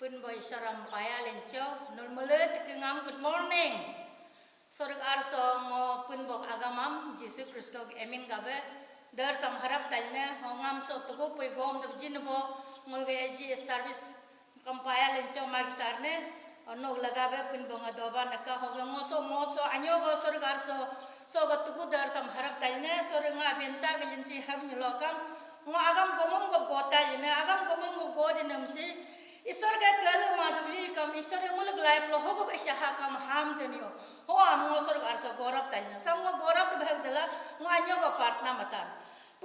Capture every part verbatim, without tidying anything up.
Pun boy saram paya lencho, nul mele tekengam, good morning. Sorek arso ngo pun bok agamam, Jisu Kristo ke eming gabe, der sam harap talne, hongam so tugu pui gom de jin bo, ngul ge eji service, kam paya lencho magi sarne, onok lagabe pun bonga doba naka hoga ngo so mo so anyo go sorek arso, so go tugu der sam harap talne, sorek nga benta ge jinsi hab nyelokam, ngo agam gomum go gota jine, agam gomum go godi namsi, Isor ke kelu madubli kam, Isor yang nguluk life lo hogup eshaha kam ham tenio. Ho am ngo sorek arso gorap tanya. Sam ngo gorap tu bahag dela, ngo anyo go partna matan.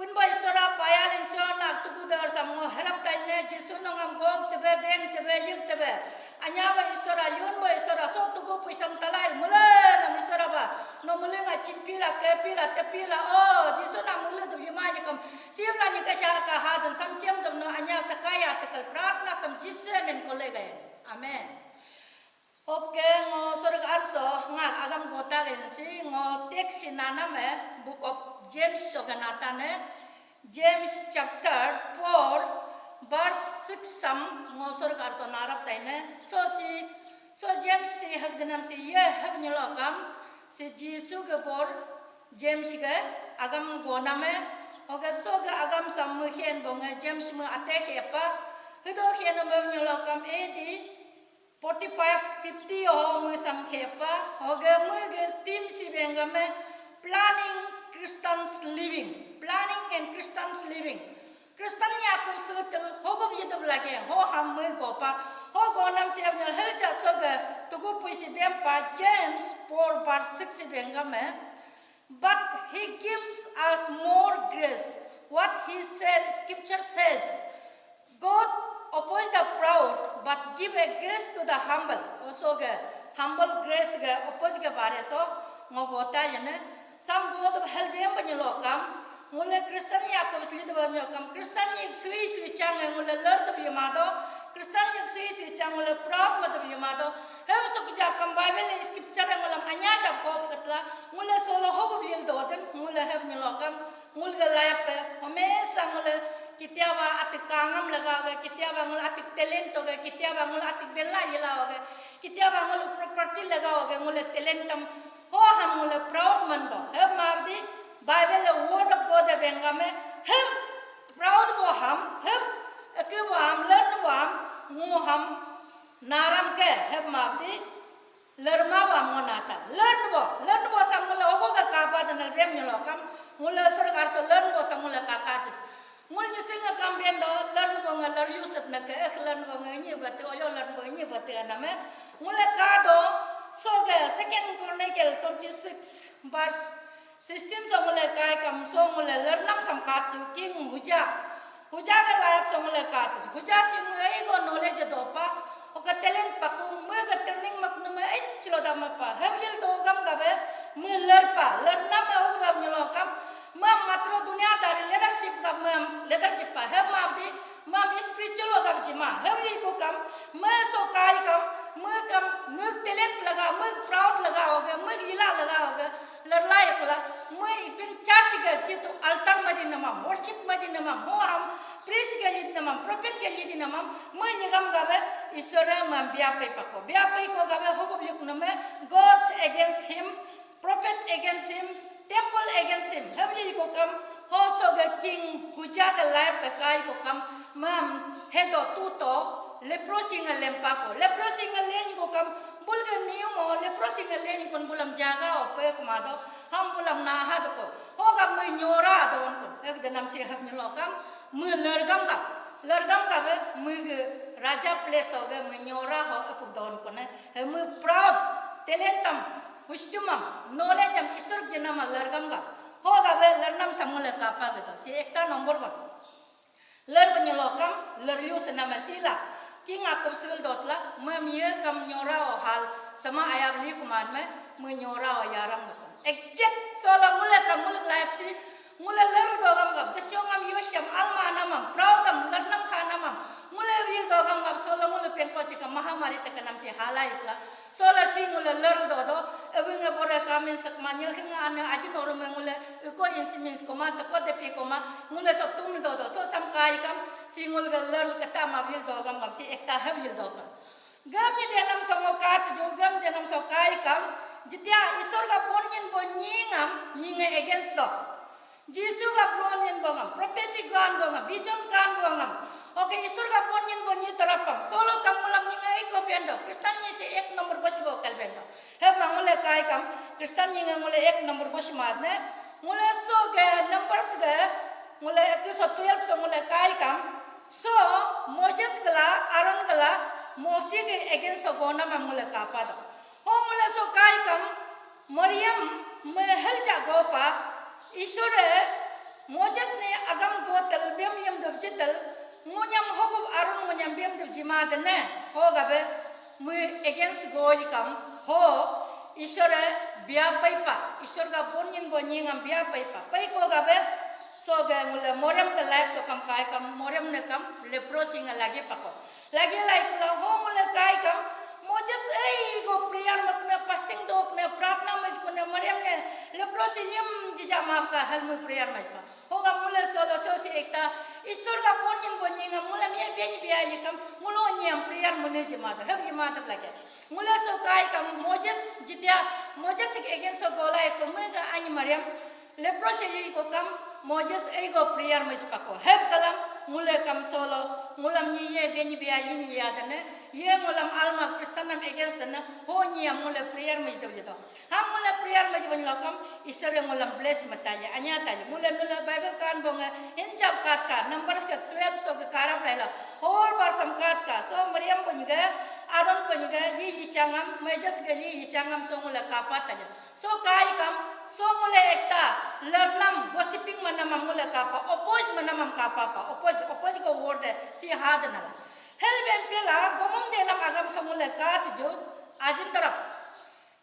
Pun ba Isora paya lencho nak tugu dar sam ngo harap tanya, Jisu nongam gog tebe, beng tebe, yuk tebe. Anya ba Isora, yun ba Isora, so tugu puisam talai, mula ngam Isora ba. No mula nga chimpila, kepila, tepila, oh, Jisu na mula tu yuma nyikam. Sim la nyika sha ka hadan sam chem tu no anya sakaya tekal pratna sam Jisu men kole gaya. Amen. Okay, ngo sorek arso, ngak agam gota gaya si, ngo text si nana me, Book of James soga nata ne, James chapter four, verse six sam, ngo sorek arso narap taine, so si, so James si hak denam si, ye hab nyelo kam, si Jisu ke bor, James ke agam gona me, oke so ke agam sam me khen bonge, James me ate khepa, hido khen me nyelo kam A D forty-five, fifty ho me sam khepa, oke me ke theme si bengame, planning Christians living, planning and Christians living. Christian yakub setel, hogup yedub lage, ho ham me gopa, ho gonam si abnyal helja soge, tugu puisi bempa, James four verse six si bengame, But he gives us more grace. What he says, scripture says, God oppose the proud, but give a grace to the humble. Also ge humble grace ge oppose ge bare so ngo gota jene. Sam God help em banyelo kam. Ngule Christian ya ko bitli de banyelo kam. Christian ni sui sui chang ngule ler de banyelo mado. Christian ni sui sui chang ngule proud ma de banyelo mado. Hem suk ja kam Bible scripture ngulam anya jab kop katla. Ngule solo hogu bilil doden, ngule heb nyelokam, ngul ge life pe, hamesha ngule kitiaba atik kangam laga ge, kitiaba ngul atik talent to ge, kitiaba ngul atik bella yila ge, kitiaba ngul property laga ge, ngule talent tam, ho ham ngule proud mando. Heb mabdi, Bible le word of God e bengame, hem proud bo ham, hem eke bo ham, learn bo ham, ngu ham, naram ke, heb mabdi, Lerma ba mo nata. Learn bo, learn bo sam ngule ogo ga kapa dan albem nyelo kam. Ngule sorkar so learn bo sam ngule kaka chit. Ngul nyising kam ben do, learn bo nga ler yusat na ke, eh, learn bo nga nyi bati, oyo learn bo nyi bati aname. Ngule ka do, so ga Second Chronicle twenty-six verse sixteen so ngule kai kam, so ngule lernam sam kat chu King Huja. Huja ga life so ngule kat chu. Huja si mu ei go knowledge do pa, oka talent paku, mu ga training mak nu me ei chilo da ma pa. Hebil do gam ga be, mu ler pa, lernam me u ga nyelo kam, mu matro dunia dari leadership ga mu leadership pa. Hem ma di, mu spiritual ga jima. Hebil ko kam, mu so kai kam, mu kam, mu talent laga, mu proud laga hoga, mu gila laga hoga. Lerlai kula, mui ipin church ga jitu altar madi namam, worship madi namam, ho ham priest ga lid namam, prophet ga lid namam, mui nigam gabe Isora mam biapai pako. Biapai ko gabe hogup yuk name, God's against him, prophet against him, temple against him. Hebli ko kam, ho so ga King Huja ga life pe kai ko kam, mam hedo tuto, leprosy nga lempa ko. Leprosy nga leny ko kam, Bulga niu mo leprosy nga leny kun bulam jaga o pe kumado, ham bulam naha doko. Hoga mui nyora don kun. Ek denam si hab nyelo kam, mui lergam gam. Lergam gam be mui ge raja place hoga mui nyora ho epuk don kun. He mui proud, talentam, wisdomam, knowledgeam, Isur jenama lergam gam. Hoga be lernam samule kapa gitu. Si ekta number one. Ler banyelo kam, ler yu senama sila. King Akub sil dotla, mem ye kam nyora o hal, sama ayab li kuman me, me nyora o yaram nakum. Exact sola ngule kam ngule life si, ngule ler do gam gam, de chongam yosham, alma namam, proudam, ler nam kha namam, ngule wil do Gam gap solo ngule pengko si ka mahamari te kanam si halai kula. Solo si ngule ler do do. Ebi nge bore kamin sekma nyehinga ane ajin orume ngule iko insimins koma teko depi koma ngule so tum do do. So sam kai kam si ngul ge ler kata mabil do gam gap si ekta habil do ka. Gam ni denam so ngo kat ju gam denam so kai kam jitia Isor ga pon nyin bo nyingam nyinge against do. Jisu ga pon nyin bo ngam, prophecy gan bo ngam, vision gan bo ngam. Oke, Isor ga pon nyin bo nyi tarapam. Solo kam ngulam nyinge iko bendo. Kristan nyi si ek number bos bo kal bendo. Heb ma ngule kai kam Kristan nyinge ngule ek number bos mat ne. Ngule so ge numbers ge ngule ek so twelve so ngule kai kam. So Moses gala, Aaron gala, Mosi ge against so gona ma ngule kapa do. Ho ngule so kai kam Mariam me hel ja go pa Isore Moses ne agam go tel bem yem do jitel ngunyam hogu Aaron ngunyam bem do jima de ne ho gabe me against go ikam ho Isore bia pai pa Isor ga bonin bo nyingam bia pai pa pai ko gabe so ga ngule Mariam ke life so kam kai kam Mariam ne kam leprosy nga lagi pako. Lagi lai kula ho ngule kai kam Moses ei go prayer makna fasting dok na pratna maj kuna Mariam ne leprosy nyem jija map ka hal mu prayer maj pa. Ho ga ngule solo so si ekta Isor ga pon nyin bo nyinga ngule mi bia ni bia ni kam ngulo nyam prayer mune jima da hab jima da lagi. Ngule so kai kam Moses jitia Moses ke against so gola ekul me ga ani Mariam Leprosy li ko kam Moses ei go prayer maj pako. Heb kalam ngule kam solo ngulam ni ye beni bia yin ya dane ye ngulam alma Kristanam against dane ho ni am ngule prayer maj do yedo. Ham ngule prayer maj ban lo kam Isor ngulam bless matali anya tali ngule nule Bible kan bonga injab kat ka Numbers ka twelve so ke karap laila whole bar sam kat ka so Mariam bunga Aaron bunga yi yi changam Moses ga yi yi changam so ngule kapat tali. So kai kam, so ngule ekta lernam gossiping manamam ngule kapa, oppose manamam kapa pa, oppose, oppose ko word si had nala. Hel bempela gomum denam agam so ngule kat ju ajin tarap,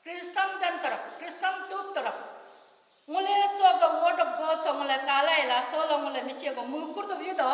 Kristan den tarap, Kristan tup tarap. Ngule so ga word of God so ngule kalai la so lo ngule miche go mukur tu bido.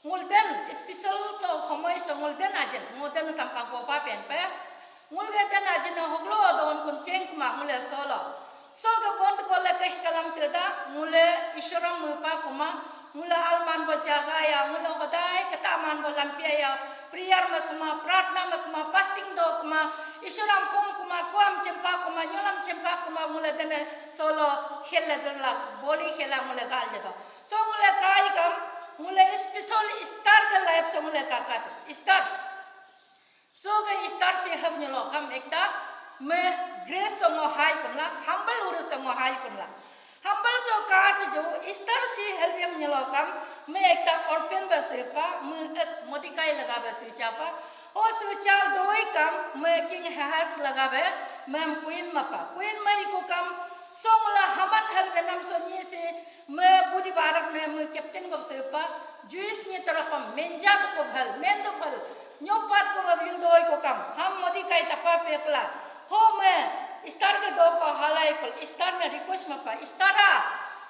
Ngul den special so homoi so ngul den ajin, ngul den sampa gopa pen pe. Ngul ge den ajin hoglo don kun cheng kuma ngule solo. So ge bond ko le keh kalam teda ngule Ishoram mupa kuma, ngule alman bo jaga ya, ngule hodai ketaman bo lampia ya, prayer me kuma, pratna me kuma, fasting do kuma, Ishoram hom kuma, kuam chempa kuma, nyolam chempa kuma, ngule dene solo khel le derla, boli khela ngule gal jedo. So ngule kai kam, ngule special Esther ke life so ngule kakat. Esther. So ke Esther si hab nyelo kam ekta me grace so ngo hai kumla, humble ure so ngo hai kumla. Humble so kat jo Esther si help yam nyelo kam me ekta orphan ba sepa, me ek Mordecai laga ba se chapa. O se chal doi kam me King Ahaz laga ba mem queen mapa. Queen mai ko kam so ngula Haman hal benam so ni se me budi barak ne me captain ko sepa Jewish ni tarapam menja to ko bhal, men to bhal, nyopat ko babil doi ko kam, ham Mordecai tapa pekla, ho me Esther ke do ko halai kol, Esther ne request mapa, Esther a,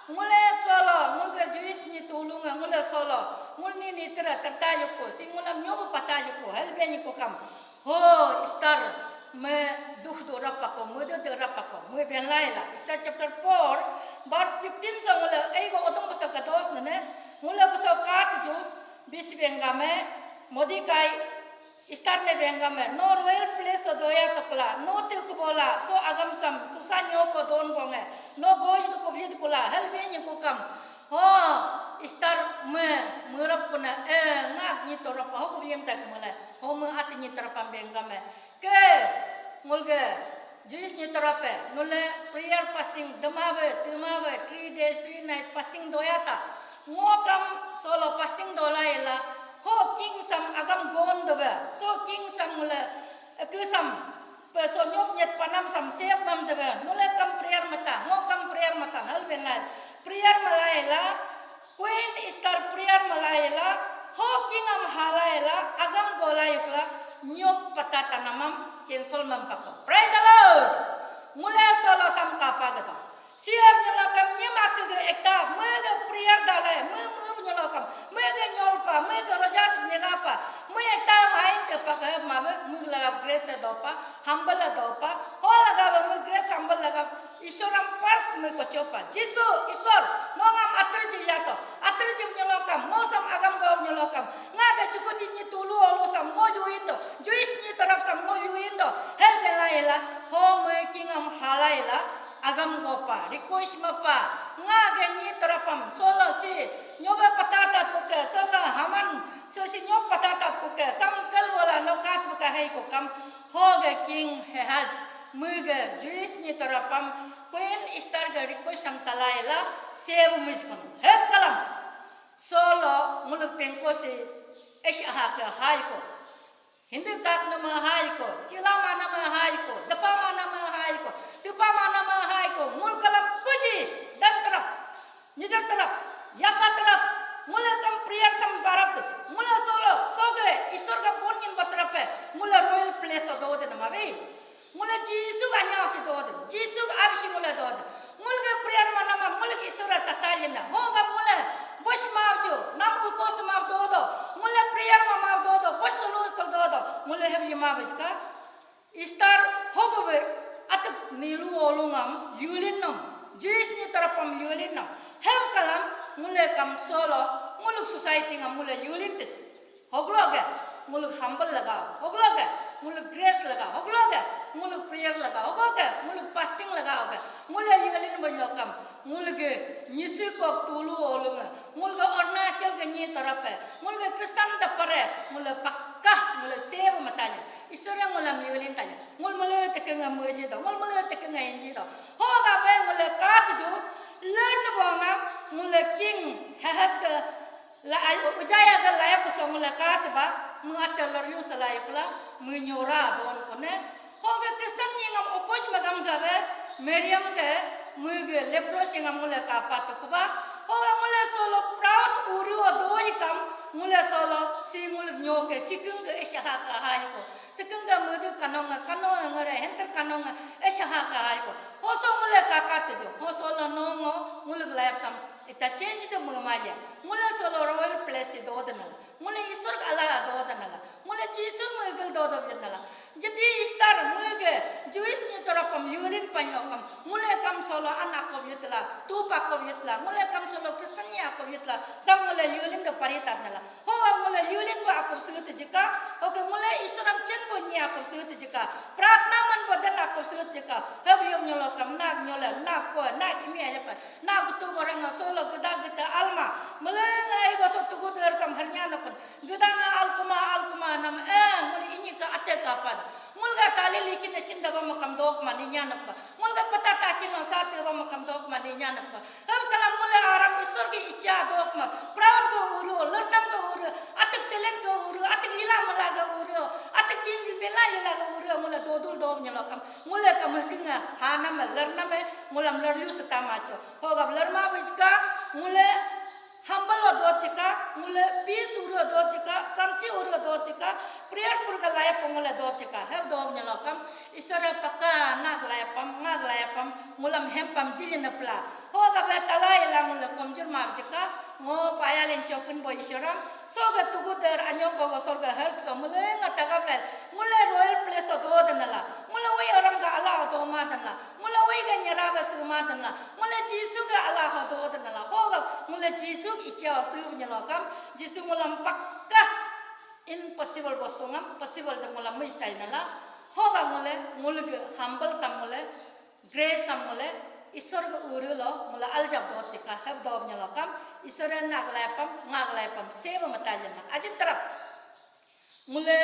ngule solo, ngul ke Jewish ni tulung a, ngule solo, ngul ni ni tera terta yuko, si ngulam nyobu pata yuko, hal beni ko kam. Ho Esther me duh do rapako, me do do rapako, me ben laila. Esther chapter four, verse fifteen so ngule, ei go odong boso kados nene, ngule boso kat ju, bis bengame, Mordecai, Esther ne bengame, no royal place so doya tokla, no te kubola, so agam sam, susa nyo ko don bonge, no goj do kubli kula, hal beni ko kam. Ho Esther me, merap kuna, eh, ngak ni torapa, ho kubliem tak mula, ho me ati ni torapa bengame. Ke, ngulge, Jewish ni tarape, nule prayer fasting, demabe, temabe, three days, three night fasting doyata. Ngokam solo fasting dola ela, ho king sam agam gon dobe, so king sam ngule, ke sam, pe so nyop nyet panam sam sep mam dobe, nule kam prayer mata, ngokam prayer mata, hal benai, prayer malaila, Queen Esther prayer malaila, ho kingam halaila, agam golayukla, nyok pata tanamam cancel mampako. Praise the Lord. Ngule solo sam kapa gata. Siam nyolakam nyemak ke ekta, mege prayer dalai, me me nyolakam, mege nyolpa, mege rojas nyegapa, me Mabe mug lagap grace dopa, humble dopa, ho lagap mug grace humble lagap, Isor am pars mug kochopa. Jisu, Isor, nongam atrji yato, atrji nyelokam, mosam agam gop nyelokam, ngaga chukuti ni tulu olo sam mo yuindo, Jewish ni tarap sam mo yuindo, help ela ela, ho mug kingam hala ela, agam gopa, request mapa, ngaga ni tarapam, solo si, nyoba patatat kuke, soga Haman, so si nyok patatat kuke, sam kalbola nokat buka hai kokam, hoga King Ahaz, muga Jewish ni tarapam, Queen Esther ga request sam talaila, save muskon, help kalam, solo, muluk pengko si, esh aha ke hai ko. Hindi kak nama hai ko, chila ma nama hai ko, dapa ma nama hai ko, tupa ma nama hai ko, mul kalam kuji, dan terap, nizar terap, yapa terap, mula kam prayer sam barap dus, mula solo, soge, Isor ka pon ngin batrap eh, mula royal place do de nama ve. Mula Jisu ka nyao si do de, Jisu ka absi mula do de. Mulga prayer manama, mulga Isura tatalina. Hoga mula bos mabju, nam ukos mab dodo. Mula prayer ma mab dodo, bos sulu kal dodo. Mula hebli mabajka. Istar hogobe atak nilu olungam yulinnam. Jewish ni tarapam yulinnam. Hem kalam mula kam solo, muluk society ngam mula yulin tej. Hoglo ke, nguluk humble laga, hoglo ke, nguluk grace laga, hoglo ke, nguluk prayer laga, hoglo ke, nguluk fasting laga, oke, nguluk yelin banyo kam, nguluk nyisi kok tulu olung, nguluk Arunachal ke nyi tarape, nguluk Christian da pare, nguluk pakka, nguluk save matanya, Isore ngulam yelin tanya, ngul mule tekenga muji do, ngul mule tekenga inji do, hoga be nguluk kat ju, learn bonga, nguluk King Ahaz ke, La ai ujaya ga layap song la kat ba, mu atel lor yu salai kula, mu nyora don kone. Hoga Christian ni ngam opoj magam gabe, Miriam ke, mu ge leprosy ngam mule kapat kuba. Hoga mule solo proud uri o doi kam, mule solo si mule nyoke, sikung ge esha ha ka hai ko. Sikung ge mudu kanong, kanong ngare, henter kanong esha ha ka hai ko. Hoso mule kakat jo, hoso la nongo, mule layap sam, ita change de mu maja. Mula solo royal place do danala. Mula Isur ala do danala. Mula Jisu mugel do do danala. Jadi Istar muge Jewish ni torapam yurin panyo kam. Mula kam solo anak ko yutla, tupa ko yutla. Mula kam solo Kristen ni ako yutla. Sam mula yurin ke parita nala. Ho mula yurin ba ako sut jika. Oke mula Isuram chen bo ni ako sut jika. Pratna man bo dan ako sut jika. Heb yum nyolo kam nak nyola nak ko nak imi aja pa. Na gutu gorang solo geda geta alma. Meleng ai goso tugu der sam hernya nakun. Geda nga alkuma alkuma nam eh muli ini ka ate ka pada. Mulga tali likin echin daba makam dok mani nya napa. Mulga pata takin no sate ba makam dok mani nya napa. Hem kalam mule aram Isur ki icha dok ma. Proud go uru, lernam go uru, atik talent go uru, atik lila mala go uru, atik bin bela lila go uru, mule dodul dom nyelokam. Mule ka mehkinga hanam lernam eh, mulam lerlu setama cho. Hogap lerma bejka, ngule humble wa dot jika, ngule peace uru dot jika, santi uru dot jika, prayer purga layap ngule dot jika. Heb dom nyelokam, Isore paka nak layapam, ngak layapam, ngulam hempam jili nepla. Hogap le tala ila ngule komjur map jika, ngo payalin chopin bo Isoram, soga tugu der anyo kogo sorga help so mule nga tagap lel, mule royal place o do denala, mule wai aram ga ala o do ma denala, mule wai ga nyara ba su ma denala, Mula Jisu ga ala ho do dan ala ho ga mula Jisu icha su nyalo kam Jisu mula pakka impossible bostu ngam possible de mula mujtal nala ho ga mula mula ga humble sam mula grace sam mula Isor ga uru lo mula aljab do chika heb do nyalo kam Isor nak layapam ngak layapam seva matalima ajib tarap. Mula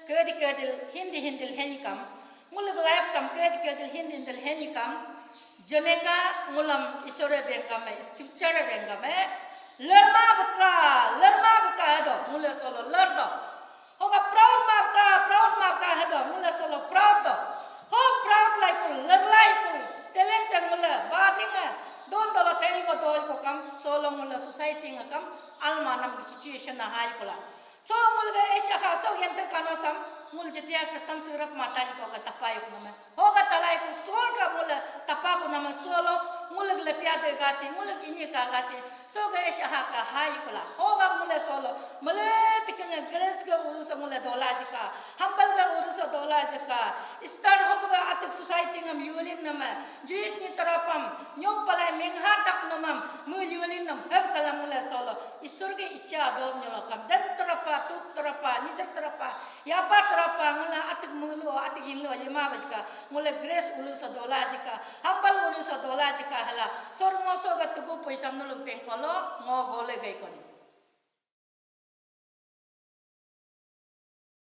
kedi kedil hindi hindil henikam. Mula layap sam kedi kedil hindi hindil henikam. Jeneka mulam Isore bengkame, scripture bengkame. Lerma beka, lerma beka do. Mula solo lerdo. Hoga proud ma beka, proud ma beka do. Mula solo proud do. Ho proud laikul, ler laikul. Talent mula badinga. Don dolo teigo doi ko kam solo mula society nga kam alma nam ki situation na hai kula. So mul ga esha ha so yenter kano sam mul jetia Kristan sirap mata ji ko ga tapa yuk nama. Ho ga talai ku sol ga mul tapa ku nama solo Nguluk lepia de gasi, nguluk ini ka gasi, so ga esha ha ka hai kula. Hoga ngule solo, mele tikenge grace ga uruso ngule dola jika, humble ga uruso dola jika. Star hogba atik society ngam yulin nama, Jewish ni tarapam, nyok palai mengha tak namam, mu yulin nam, hem kala ngule solo. Isur ga icha do nyolo kam, dan tarapa, tup tarapa, nijar tarapa, yapa tarapa, ngula atik mulu, atik inlo, lima bajka, ngule grace ulu so dola jika. Humble ulu so dola jika hala. Sor ngo so ga tugu poisam nulu pengkolo, ngo gole gai koni.